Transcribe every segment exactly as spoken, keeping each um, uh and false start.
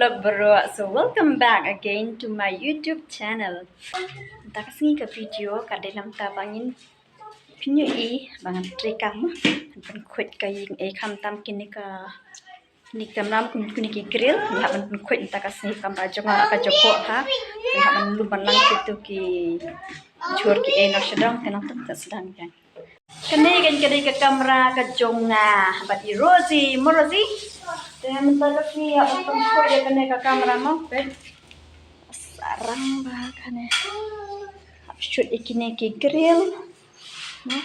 Bro, so welcome back again to my YouTube channel. Mynta ka sngi ka video ka dei namar ba ngin pynïohi ba ngan trei kam, ban pynkhuid ka ïing, eh, khamtam kine ka, kine ki kamra, kine ki grill, ngan hap ban pynkhuid mynta ka sngi, kamra jong nga ka jong pok ha, ngan hap ban lum ban lang kito ki jhur ki, eh, noh sha dong, te nangta sdang ïa. Kane kan ka dei ka kamra ka jong nga bad i Rosie, mo Rosie? Te mynta ka sngi hap ban pynkhuid ïa kane ka kamra mo, peit. Sarang bha kane. Hap shoot ïa kine ki grill. Mo.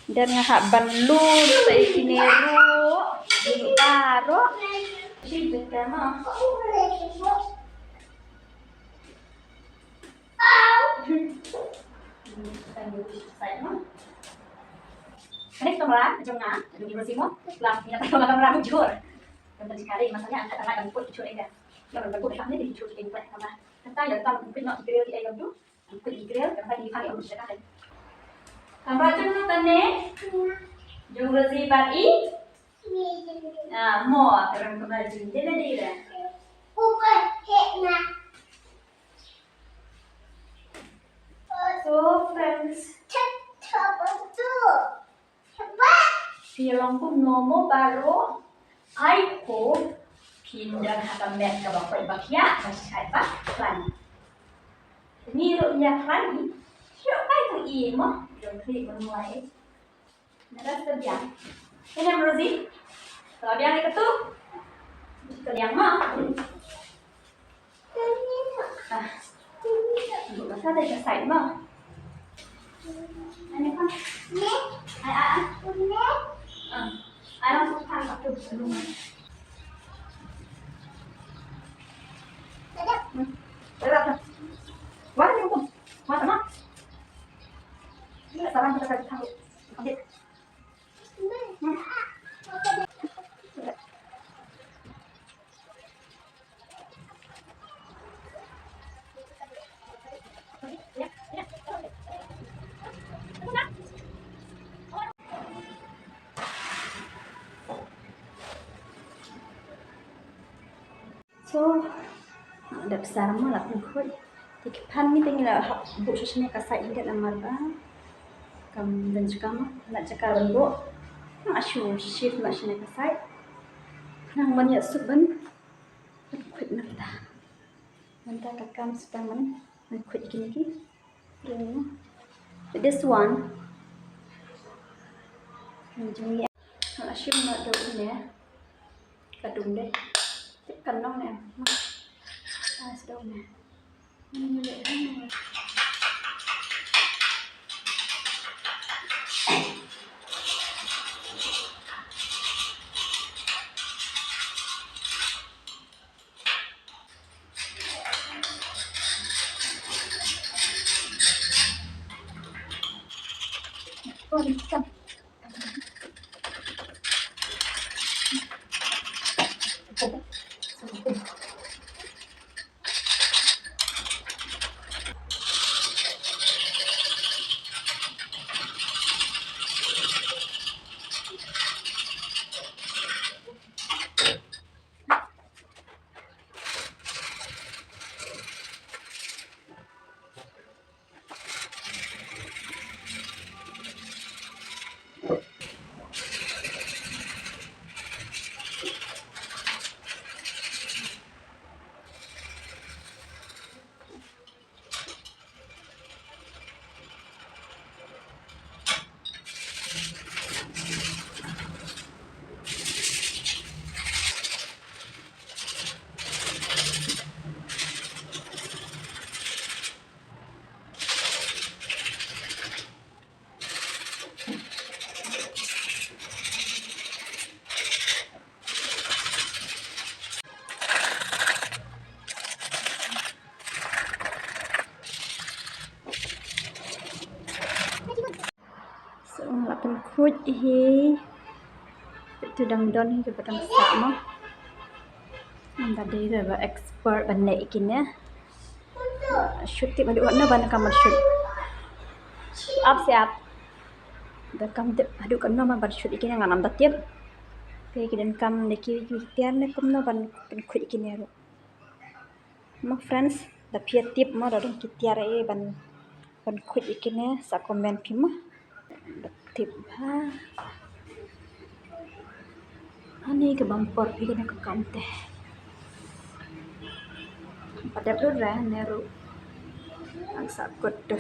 Then nga hap ban lut sa ïa kine ruh. Lut baroh. Shi beta mo. Kane ka kamra jong nga, jong i Rosie mo. Lang ïa ka kamra mynjur. Kan ka jingkari, masalah angkat tangan dan put jur ida. Ïa ban put ida ni jur ida, kamra. Kata ïa ka put noh jur ida tu. Put jur, kata di phang ïa ka kamra. Kamra jong nga tane. Jong Rosie bad i. Ah, mo, ka kamra jong nga tane di ida. So friends, phi long kumno mo baroh? I hope phin don ha ka met kaba koit ba khiah, ba shait ba khlaiñ. Ngi ruh ngi ïa khlaiñ, shu ai tu i mo, jong khlieh ban muai. Nada sedia. Ini Rosie. Kalau biang itu tuh. Kaliang mah. Ah. Buka satu ke side mah. Ini kan. Ai ai ai. Ah. Ai langsung kan satu belum. Hmm. Berat. Wah, ini hukum. Wah, sama. Ini saran kita kasih tahu. Ambil. So, dep sar mo la pynkhuid. Te ki phan mi te ngi la hap buh sha shane ka side hynrei namar ba kam don jaka mo, la jaka ban buh. Nga shu shift noh shane ka side. Nang ban ïa suk ban pynkhuid mynta. Mynta ka kam shu tang ban pynkhuid kine ki. This one. Jong ngi. Nga la shim na dok ne. Ka dung de. Tip kan nong ne. Ah, sdok ne. So, nga la pynkhuid hi. Tu dang don hi kaba dang sah mo. Ynda dei ba expert ban leh kine. Shoot tip haduh katno ban kam shoot. Ap siap. Da kam tip haduh katno ban shoot kine, ngan ym da tip. Te ki donkam da ki, ki tiar ne kumno ban pynkhuid kine ruh. Ma friends, da phi ïa tip ma da don ki tiar eh ban, ban khuid ïa kine, sa comment phi ma. Da tip ha. Ani ka bam por phi kane ka kam te. Pat dep lut re ne ruh. Ang sa kut tu.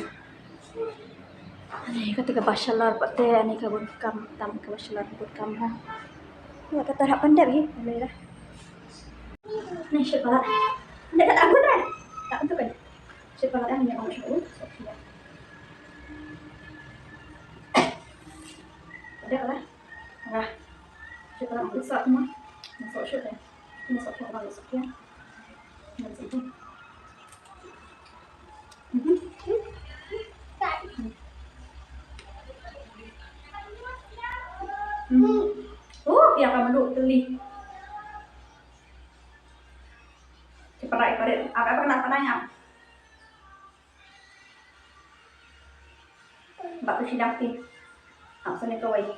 Ani kata ka bachelor pat te, ani ka bun kam, tam ka bachelor bun kam ha. Ni kata hap pan dep hi, ni dah. Ni siapa? Ni kata aku dah. Tak untuk kan. Siapa dah ni orang syukur? Sofia. Ada lah. Wah. Siapa nak besar tu mah? Masuk syut eh. Masuk syut, masuk syut. Masuk syut. Mhm. Mhm. Oh, dia akan meluk teli. Cepat, cepat. Apa, apa kena apa nanya? Bak tu sidang ti. Hap sene kawei.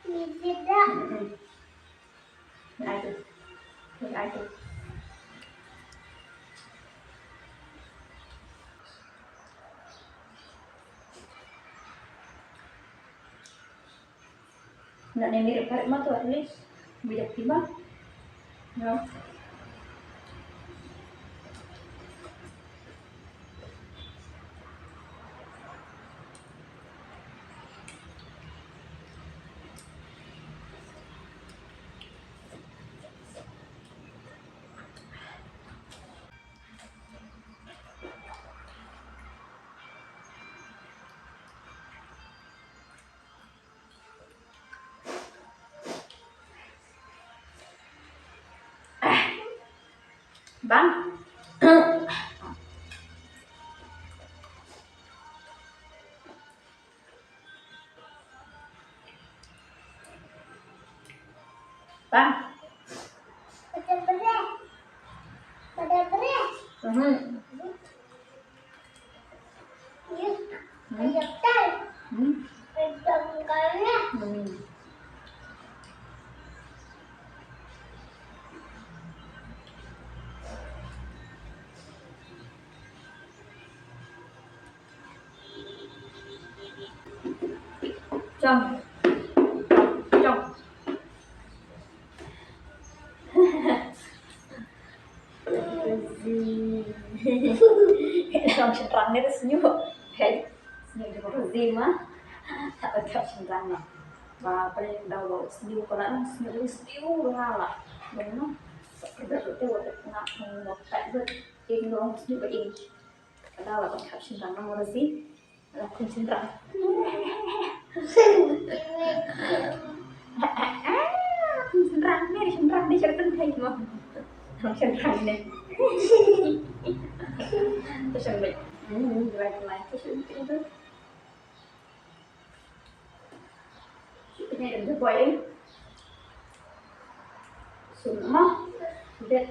Ni sidang. Mm-mm. Ni ai tu. Ni ai tu. Nak ni mirip parit mata at least. Beda timbang. Ya. Bang. Bang. Pada beres. Pada beres. Mhm. Chong. Chong. Chong shynrang ne, sñiuh. Hei, sñiuh jong ka Rosie ma. Hap, hap shynrang ma. Ba pynlong daw ba sñiuh ko la, sñiuh, sñiuh la la. Dong no. Sa pyrda tu te wa te nga, nga pet bet. Ing dong sñiuh ba ing. Ka daw la ban hap shynrang ma Rosie. Lah, khun shynrang. Khun shynrang ne, shynrang ne, shynrang ne, shynrang ne. Khun shynrang ne. Khun shynrang ne. Hmm, dua, dua, khun shynrang ne. Shynrang ne, boy. Sum ma. Dek.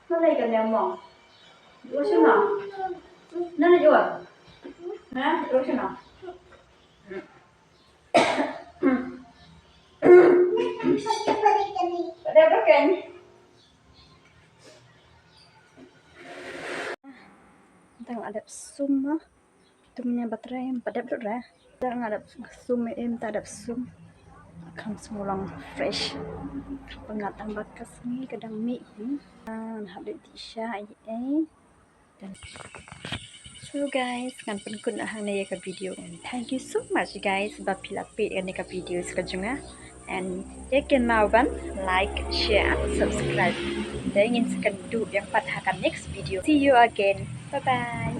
Nalei ka ne mo. Ïoh shano? Nalei ïoh. Ha? Ïoh shano? Pada berken. Tang ada sum ma. Tum ne ba trei em pat dep lut re. Tang nga dep sum em, ta dep sum. Kham sum long fresh. Pyngat tang ba ka sngi ka dang mih hi. Ngan hap dei ti sha ai ai. So guys, ngan pynkut hangne ïa ka video. And thank you so much guys ba phi la peit ïa kane ka video ka jong nga. And ïa kynmaw ban like, share and subscribe. Te ngin sa ïakynduh biang pat ha ka next video. See you again. Bye bye.